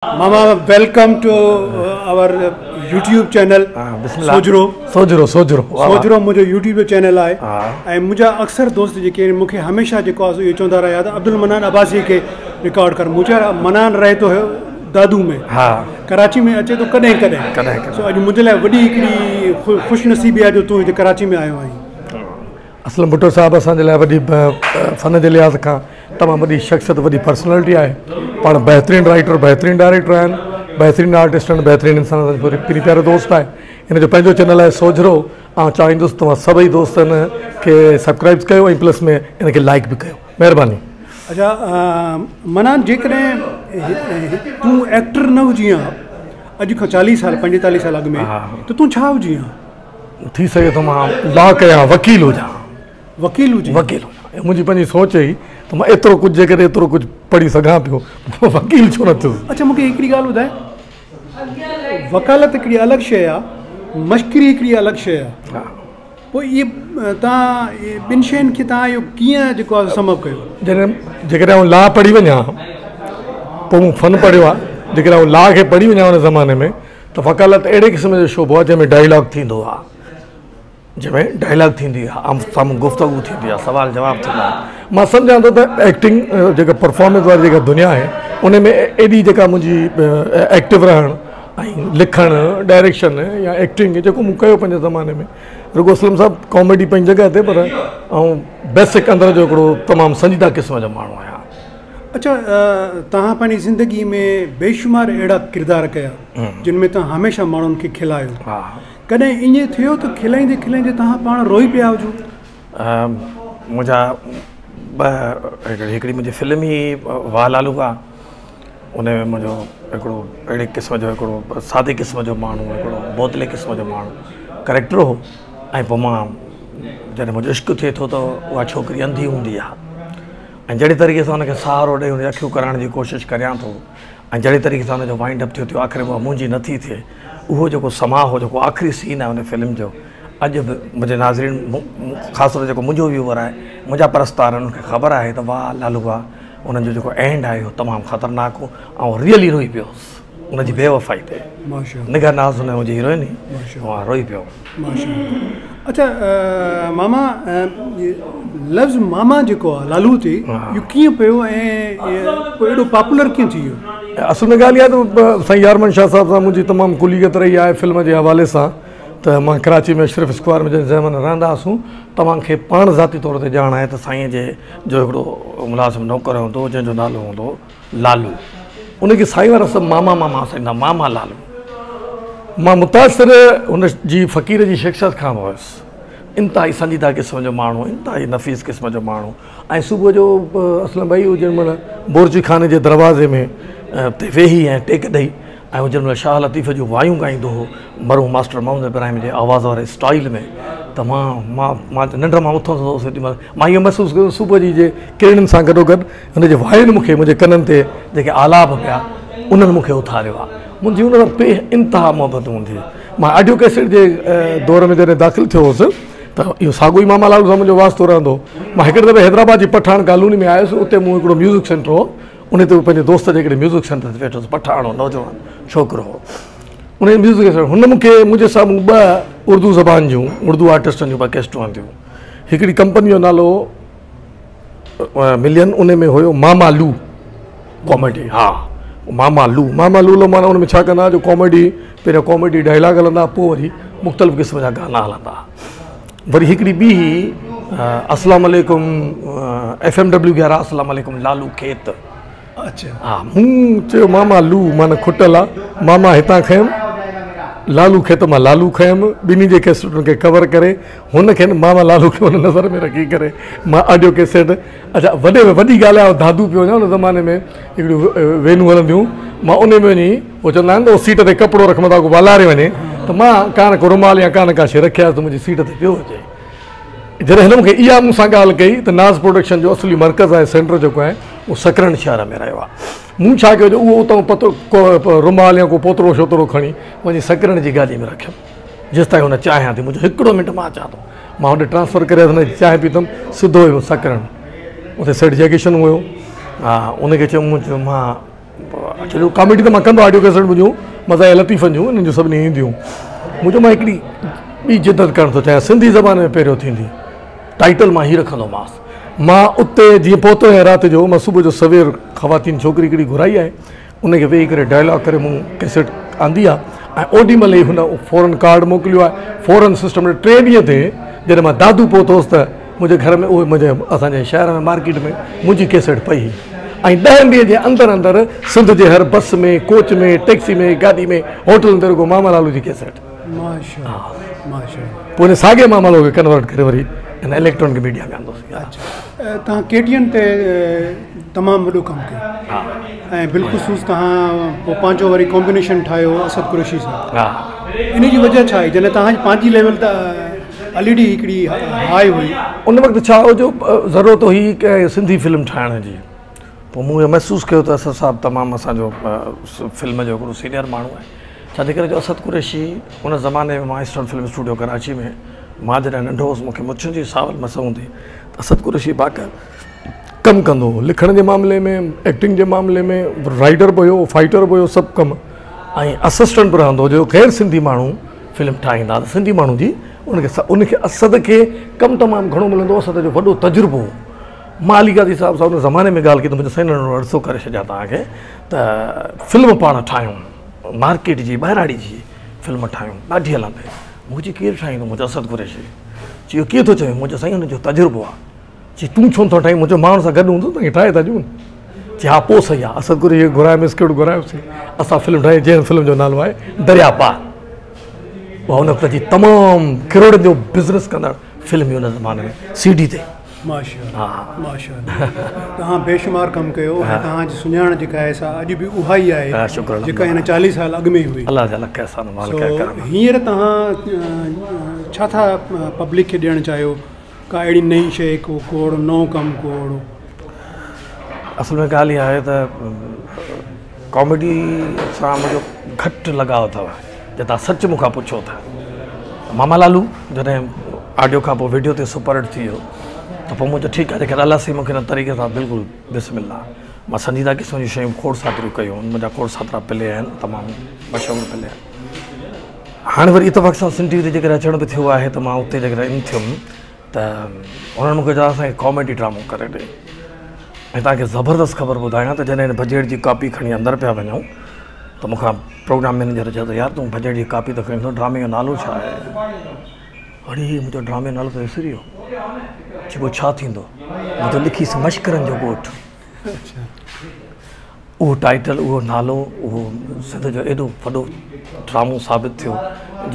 Mama welcome to our YouTube channel Sojhro. Sojhro Sojhro Sojhro منهنجو YouTube جو channel آهي ۽ منهنجا اڪثر دوست جيڪي آهن مونکي هميشه جيڪو آهي اهو چوندا رهيا ته عبدالمنان عباسي کي رڪارڊ ڪر. مون چيو منان رهي ٿو دادو ۾، ڪراچي ۾ اچي ٿو ڪڏهن ڪڏهن ڪڏهن. سو اڄ منهنجي لاء وڏي هڪڙي خوش نصيبي آهي جو تون هتي ڪراچي ۾ آيو آهين. اسلم ڀٽو صاحب اسان جي لاء وڏي فن جي لحاظ کان تمام وڏي شخصيت، وڏي پرسنالٽي آهي. پاڻ بهترين رائٽر، بهترين ڊائريڪٽر آهن، بهترين آرٽسٽ آهن، بهترين انسان، اسان جو پرين پيارو دوست آهي. هن جو پنهنجو چينل آهي سوجهرو. آئون چاهيندس توهان سڀئي دوستن کي سبسڪرائب ڪيو ۽ پلس ۾ ان کي لائڪ به ڪيو. مهرباني. اچا منان، جيڪڏهن تون ايڪٽر نه هجين ها اڄ کان 40 سال 45 سال اڳ ۾ ته تون ڇا هجين ها؟ ٿي سگهي ٿو مان لا ڪيان، وڪيل هجان. وڪيل هجين؟ وڪيل هجان. منهنجي پنهنجي سوچ هئي ته مان ايترو ڪجهه جيڪڏهن ايترو ڪجهه پڙهي سگهان پيو، وڪيل ڇو نه ٿيس؟ اچا مونکي هڪڙي ڳالهه ٻڌاء، وڪالت هڪڙي الڳ شيء آهي، مشڪري هڪڙي الڳ شيء آهي، پوء اهي توهان ٻن شين کي توهان اهو ڪيئن جيڪو آهي سمب ڪيو؟ جڏهن جيڪڏهن آئون لا پڙهي وڃان، پوء مون فن پڙهيو آهي، جيڪڏهن آئون لا کي پڙهي وڃان ان زماني ۾ ته وڪالت اهڙي قسم جو شعبو آهي جنهن ۾ ڊائلاگ ٿيندو آهي، جنهن ۾ ڊائلاگ ٿيندي آهي، آم سامهون گفتگو ٿيندي آهي، سوال جواب ٿيندا آهن. مان سمجهان ٿو ته ايڪٽنگ جيڪا پرفارمنس واري جيڪا دنيا آهي ان ۾ ايڏي جيڪا منهنجي ايڪٽو رهڻ ۽ لکڻ، ڊائريڪشن يا ايڪٽنگ جيڪو مون ڪيو پنهنجي زماني ۾، رڳو اسلم صاحب ڪاميڊي پنهنجي جڳهه تي، پر آئون بيسڪ اندر جو هڪڙو تمام سنجيده قسم جو ماڻهو آهيان. اچا توهان پنهنجي زندگي ۾ بيشمار اهڙا ڪردار ڪيا جن ۾ توهان هميشه ماڻهن کي کلايو، ڪڏهن ائين ٿيو ته کلائيندي کلائيندي توهان پاڻ روئي پيا هجو؟ منهنجا ٻه، هڪڙي منهنجي فلم هئي واهه لالو واهه، ان ۾ منهنجو هڪڙو اهڙي قسم جو هڪڙو سادي قسم جو ماڻهو، هڪڙو بوتلي قسم جو ماڻهو ڪريڪٽر هو، ۽ پوء مان جڏهن منهنجو عشق ٿئي ٿو ته اها ڇوڪري انڌي هوندي آهي، ۽ جهڙي طريقي سان ان کي سهارو ڏئي ان جون اکيون ڪرائڻ جي ڪوشش ڪريان ٿو، ۽ جهڙي طريقي سان ان جو وائنڊ اپ ٿيو ٿيو آخر ۾ اها منهنجي نٿي ٿئي، اهو جيڪو سماء هو، جيڪو آخري سين آهي ان فلم جو، اڄ به منهنجي ناظرين، خاص طور جيڪو منهنجو ويوئر آهي، منهنجا پرستار آهن، انهن کي خبر آهي ته واهه لالو واهه انهن جو جيڪو اينڊ آهي اهو تمام خطرناڪ هو. آئون ريئلي روئي پيو هوس ان جي بي وفائي تي. نگهت ناز ان منهنجي هيروئن هئي، مان روئي پيو. اچا ماما، لفظ ماما جيڪو آهي لالو تي اهو ڪيئن پيو ۽ پوء ايڏو پاپولر ڪيئن ٿي ويو؟ اصل ۾ ڳالهه اها ته سائين يارمن شاهه صاحب سان منهنجي تمام ڪليت رهي آهي فلم جي حوالي سان، ته مان ڪراچي ۾ اشرف اسڪوائر ۾ جڏهن زماني رهندا هئاسون، توهان کي پاڻ ذاتي طور تي ڄاڻ آهي ته سائين جي جو هڪڙو ملازم نوڪر هوندو هو جنهن جو نالو هوندو هو لالو، ان کي سائين وارا سڀ ماما ماما سڏيندا، ماما لالو. مان متاثر هن جي فقير جي شخصيت کان به هيس، انتهائي سنجيده قسم جو ماڻهو، انتهائي نفيس قسم جو ماڻهو، ۽ صبح جو اسلم ڀائي هو جنهن مهل بورچي خاني جي دروازي ۾ تي ويهي ۽ ٽيڪ ڏئي ۽ هو جنهن مهل شاهه لطيف جون وايون ڳائيندو هو مرحوم ماسٽر محمد ابراهيم جي آواز واري اسٽائيل ۾، ته مان مان مان ننڊ مان اٿندو هوس اوڏي مهل مان اهو محسوس ڪيو صبح جي جي ڪرڻين سان گڏوگڏ هن جي واين مون کي منهنجي ڪنن تي جيڪي آلاپ پيا انهن مون کي اٿاريو آهي. منهنجي ان سان بي انتها محبت هوندي هئي. مان آڊيو ڪيسٽ جي دور ۾ جڏهن داخل ٿيو هوس ته اهو ساڳيو ئي ماما لالو سان منهنجو واسطو رهندو هو. مان هڪڙي دفعي حيدرآباد جي پٺاڻ ڪالوني ۾ آيس، اتي مون هڪڙو ميوزڪ سينٽر هو، ان تي پنهنجي دوست جي هڪڙي ميوزڪ سينٽر تي ويٺو هوس. پٺاڻ هو، نوجوان ڇوڪرو هو. ان ميوزڪ سينٽر هن مون کي منهنجي سامهون ٻه اردو زبان جون اردو آرٽسٽن جون ٻه ڪيسٽون آنديون. هڪڙي ڪمپني جو نالو ملين، ان ۾ هيو ماما لو ڪاميڊي. ها ماما لو، ماما لو معنيٰ ان ۾ ڇا ڪندا جو ڪاميڊي، پهريان ڪاميڊي ڊائلاگ هلندا، پوء وري مختلف قسم جا گانا هلندا. وري هڪڙي ٻي هئي السلام عليڪم ايف ايم ڊبليو 11 السلام عليڪم لالو کيت. اچا. ها مون چيو ماما لو معنيٰ کٽل آ، ماما هتان کنيم، لالو کيت مان لالو کنيم، ٻنهي جي ڪيسٽن کي ڪور ڪري هن کي ماما لالو کي هن نظر ۾ رکي ڪري مان آڊيو ڪيسٽ. اچا وڏي ۾ وڏي ڳالهه آهي دادو پيو وڃان، ان زماني ۾ هڪڙيون وينون هلنديون، مان ان ۾ وڃي هو چوندا آهن ته سيٽ تي ڪپڙو رک متان ڪو والاري وڃي، ته مان ڪا نه ڪو رومال يا ڪا نه ڪا شيء رکي آيس ته منهنجي سيٽ تي پيو هجي. جڏهن هن مون کي اها مون سان ڳالهه ڪئي ته ناز پروڊڪشن جو اصلي مرڪز آهي، سينٽر جيڪو آهي اهو سڪرنڊ شهر ۾ رهيو آهي. مون ڇا ڪيو جو اهو اتان پتو رومال يا ڪو پوتڙو شوتڙو کڻي وڃي سڪرنڊ جي گاڏي ۾ رکيم، جيستائين هن چانهه آندي. مون چيو هڪڙو منٽ مان اچان ٿو. مان هوڏي ٽرانسفر ڪري آيس، هن جي چانهه پيتم، سڌو ويم سڪرنڊ. اتي سيٺ جئڪشن هيو، ها ان کي چيم، مون چيو مان ڇو جو ڪاميڊي ته مان ڪندو آڊيو ڪيسٽ منهنجون مزاحيه لطيفن جون انهن جون سڀني اينديون. مون چيو مان هڪڙي ٻي جدت ڪرڻ ٿو چاهيان، سنڌي زبان ۾ پهريون ٿيندي. ٽائيٽل مان هي رکندومانس. مان اتي جيئن پهتو آهيان رات جو، مان صبح جو سوير خواتين ڇوڪري هڪڙي گهرائي آهي، ان کي ويهي ڪري ڊائلاگ ڪري مون ڪيسٽ آندي آهي ۽ اوڏي مهل ئي هن فورن ڪارڊ موڪليو آهي. فورن سسٽم ۾ ٽئين ڏينهن تي جڏهن مان دادو پهتو هوس ته منهنجي گهر ۾ اهي منهنجي اسان جي شهر ۾ مارڪيٽ ۾ منهنجي ڪيسٽ پئي هئي ۽ ڏهن ڏينهن جي اندر اندر سنڌ جي هر بس ۾، ڪوچ ۾، ٽيڪسي ۾، گاڏي ۾، هوٽلن تي رڳو ماما لالو جي ڪيسٽ. پوء ان ساڳئي ماما لالو کي ڪنورٽ ڪري وري ان اليڪٽرانڪ ميڊيا ۾ آندوسين. اڇا توهان ڪي ٽي اين تي تمام وڏو ڪم ڪيو ۽ بالخصوص توهان پوء پنهنجو وري ڪامبينيشن ٺاهيو اسد قريشي سان، ان جي وجه ڇا آهي جڏهن توهان جي پنهنجي ليول ته الريڊي هڪڙي هاء هئي. ان وقت ڇا هو جو ضرورت هئي ڪنهن سنڌي فلم ٺاهڻ جي، پوء مون اهو محسوس ڪيو ته اسد صاحب تمام اسان جو فلم جو هڪڙو سينئر ماڻهو آهي، ڇا جي ڪري جو اسد قريشي ان زماني ۾ مان ايسٽرن فلم اسٽوڊيو ڪراچي ۾ مان جڏهن ننڍو هوس مون کي مڇن جي ساول مس هوندي ته اسد قريشي باقاعده ڪم ڪندو هو، لکڻ جي معاملي ۾ ايڪٽنگ جي معاملي ۾ رائيٽر به هيو فائيٽر به هيو سڀ ڪم ۽ اسسٽنٽ به رهندو هو جو غير سنڌي ماڻهو فلم ٺاهيندا ته سنڌي ماڻهو جي ان کي ان کي اسد کي ڪم تمام گهڻو ملندو هو، اسد جو وڏو تجربو هو. مان علي قاضي صاحب سان ان زماني ۾ ڳالهه ڪئي ته منهنجو سائين ننڍڙو عرصو ڪري ڇڏيان توهان کي ته فلم پاڻ ٺاهيون، مارڪيٽ جي ٻهراڙي جي فلم ٺاهيون ڏاڍي هلندي. مون چيو ڪير ٺاهيندو؟ مون چيو اسد قريشي. چيو ڪيئن ٿو چوين؟ مون چيو سائين هن جو تجربو آهي. چي تون ڇو نٿو ٺاهين؟ مون چيو مان هن سان گڏ هوندس ته ٺاهي ٿا ڏيون. چي ها پوء صحيح آهي. اسد قريشي کي گهرايم اسڪرپٽ گهرايوسين، اسان فلم ٺاهي جنهن فلم جو نالو آهي دريا پار. اها ان وقت جي تمام ڪروڙن جو بزنس ڪندڙ فلم هئي ان زماني ۾ سي ڊي تي. ماشاءالله ماشاءالله توهان بيشمار ڪم ڪيو ۽ توهان جي سڃاڻ جيڪا آهي سا اڄ به اها ئي آهي جيڪا هن 40 سال اڳ ۾ هئي. الله جا لک احسان مالڪ ڪرم. هينئر توهان ڇا ٿا پبلڪ کي ڏيڻ چاهيو؟ ڪا اهڙي نئين شيء، ڪو اهڙو نئون ڪم، ڪو اهڙو؟ اصل ۾ ڳالهه اها آهي ته ڪاميڊي سان منهنجو گهٽ لڳاء اٿو. جي توهان سچ مون کان پڇو ته ماما لالو جڏهن آڊيو کان پوء وڊيو تي سپر هٽ ٿي ويو ته پوء مون چيو ٺيڪ آهي جيڪڏهن الله سائين مون کي ان طريقي سان بلڪل بسم الله مان سنجيده قسم جون شيون کوڙ ساتريون ڪيون آهن، منهنجا کوڙ ساترا پلي آهن، تمام مشهور پلي آهن. هاڻي وري اتفاق سان سنڌ ٽي وي تي جيڪڏهن اچڻ به ٿيو آهي ته مان اتي جيڪڏهن ان ٿيم ته انهن مون کي چيو اسان کي ڪاميڊي ڊرامو ڪري ڏي ۽ توهان کي زبردست خبر ٻڌايان ته جڏهن هن بجيٽ جي ڪاپي کڻي اندر پيا وڃون ته مون کان پروگرام مئنيجر چيو ته يار تون بجيٽ جي ڪاپي ته کڻي ٿو ڊرامي جو نالو ڇا آهي؟ اڙي منهنجو ڊرامي جو نالو ته وسري ويو. چي پوء ڇا ٿيندو؟ مون چيو لکيس مشڪرن جو ڳوٺ. اهو ٽائيٽل، اهو نالو، اهو سنڌ جو ايڏو وڏو ڊرامو ثابت ٿيو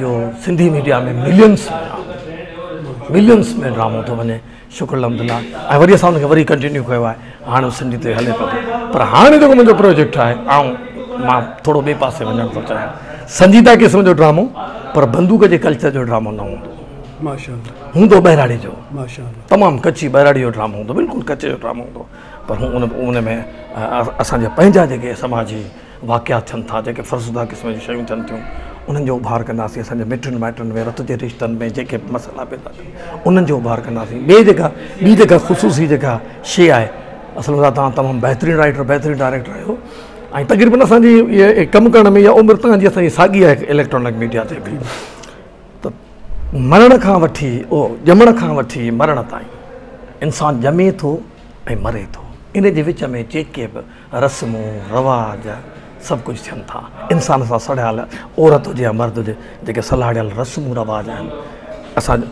جو سنڌي ميڊيا ۾ ملينس ۾ ملينس ۾ ڊرامو ٿو وڃي، شڪر الحمدلله. ۽ وري اسان ان کي وري ڪنٽينيو ڪيو آهي، هاڻي سنڌي تي هلي پيو ٿو. پر هاڻي جيڪو منهنجو پروجيڪٽ آهي، آئون مان ٿورو ٻئي پاسي وڃڻ ٿو چاهيان. سنجيده قسم جو ڊرامو، پر بندوق جي ڪلچر جو ڊرامو نه هوندو. هوندو ٻهراڙي جو، تمام ڪچي ٻهراڙي جو ڊرامو هوندو، بلڪل ڪچي جو ڊرامو هوندو. پر ان ۾ اسان جا پنهنجا جيڪي سماجي واقعا ٿين ٿا، جيڪي فرسوده قسم جون شيون ٿين ٿيون، انهن جو اڀار ڪنداسين. اسان جي مٽن مائٽن ۾ رت جي رشتن ۾ جيڪي به مسئلا پيدا ٿين، انهن جو اڀار ڪنداسين. ٻي جيڪا ٻي جيڪا خصوصي جيڪا شيء آهي، اصل ۾ توهان تمام بهترين رائيٽر، بهترين ڊائريڪٽر آهيو ۽ تقريبن اسان جي ڪم ڪرڻ ۾ اها عمر توهان جي اسان جي ساڳي آهي اليڪٽرانڪ ميڊيا تي به. ته مرڻ کان وٺي او ڄمڻ کان وٺي مرڻ تائين انسان ڄمي ٿو ۽ مري ٿو، ان جي وچ ۾ جيڪي به رسمون رواج سڀ ڪجهه ٿين ٿا، انسان سان سڙيل عورت هجي يا مرد هجي، جيڪي سلهاڙيل رسمون رواج آهن، اسان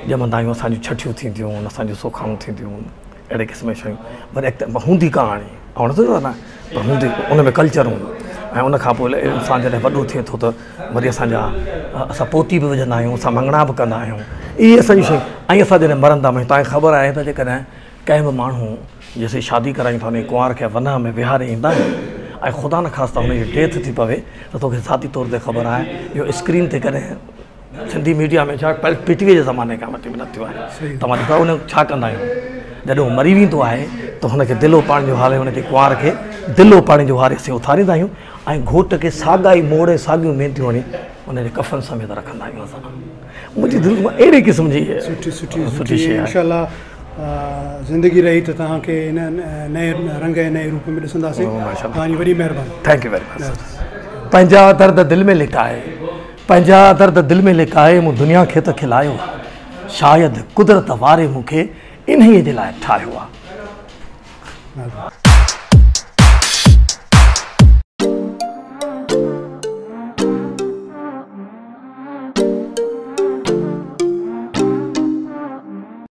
ڄمندا آهيون، اسان جون ڇٺيون ٿينديون آهن، اسان جون سوکائون ٿينديون آهن، اهڙي قسم جون شيون وري اڳتي هوندي ڪهاڻي آئون نٿو چوان نه پر هوندي ان ۾ ڪلچر هوندو ۽ ان کان پوء انسان جڏهن وڏو ٿئي ٿو ته وري اسان جا اسان پوتي به وجهندا آهيون، اسان مڱڻا به ڪندا آهيون، اهي اسان جون شيون. ۽ اسان جڏهن مرندا آهيون توهان کي خبر آهي ته جيڪڏهن ڪنهن به ماڻهو جيسين شادي ڪرايون ٿا ان جي ڪنوار کي ونهه ۾ ويهاري ايندا آهيون ۽ خدا نخواسته هن جي ڊيٿ ٿي پوي ته توکي ذاتي طور تي خبر آهي اهو اسڪرين تي ڪڏهن سنڌي ميڊيا ۾ ڇا پي ٽي وي جي زماني کان وٺي به نه ٿيو آهي. توهان ڏٺو آهي ان ڇا ڪندا آهيون جڏهن هو مري ويندو آهي ته هن کي دلو پاڻي جو هاري هن جي ڪنوار کي دلو پاڻي جو هاري اسين اٿاريندا آهيون ۽ گهوٽ کي ساڳا ئي موڙ ۽ ساڳيون مينديون هڻي ان جي ڪفن سميت رکندا آهيون اسان. منهنجي دل مان اهڙي قسم جي سٺي سٺي سٺي شيء آهي. انشاء الله زندگي رهي ته توهان کي ان نئين رنگ ۽ نئين روپ ۾ ڏسنداسين. توهان جي وڏي مهرباني. Thank you very much. پنهنجا درد دل ۾ لڪائي، پنهنجا درد دل ۾ لڪائي مون دنيا کي ته کلايو آ، شايد قدرت واري مون کي انهيء جي لاء ٺاهيو آ.